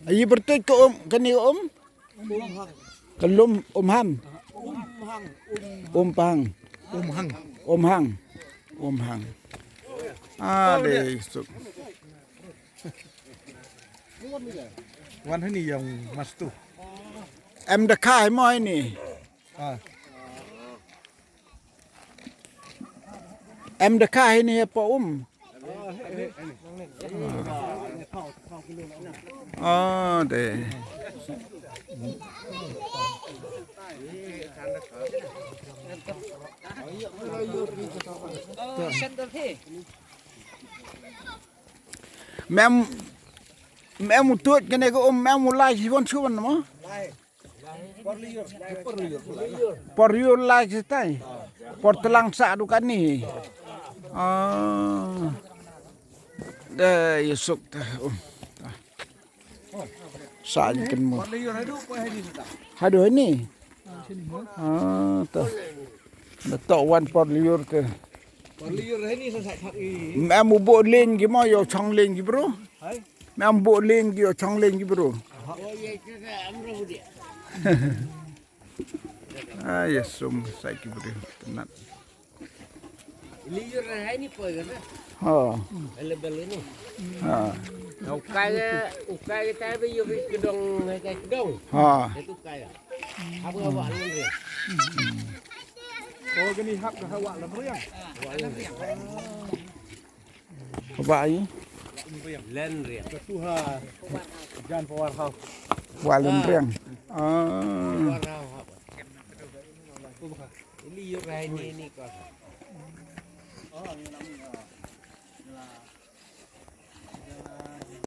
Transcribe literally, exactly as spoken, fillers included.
Aïu pyrtuid ka um, kane ka um? Ka lum Umhang. Umpang. Umhang. Umhang. Umhang. Ah, dei suk. Wan hani yang mas tu. Em da kha mo ini. Ah. Em da kha ini apa um? Ah, dei. Mem, mem u tuid kane ka um, mem u lai hi wan shu wan mo. Por ïoh lai shi tai. Por tlang sa du kane. Ah. Da ïa suk ta. Um. Sa ji kan mo. Haduh ini. Ah, ta. Da to wan por liur ke. Em u bo ling ki mo yo chong ling ki bro. Em u bo ling ki yo chong ling ki bro. Ah, ya sum sai ki bro. Tenat. Liur hai ni poi kan? Ha. Level ini. Ha. Ukai, ukai kita be yo kedong, kedong. Ha. Itu kaya. Apa apa len ria. Oh, gini hap ka hawa len ria. Hawa len ria. Hawa ai. Len ria. Ketuha. Jan power house. Hawa len ria. Ah. Power house. Ini yuk rai ni ni ko.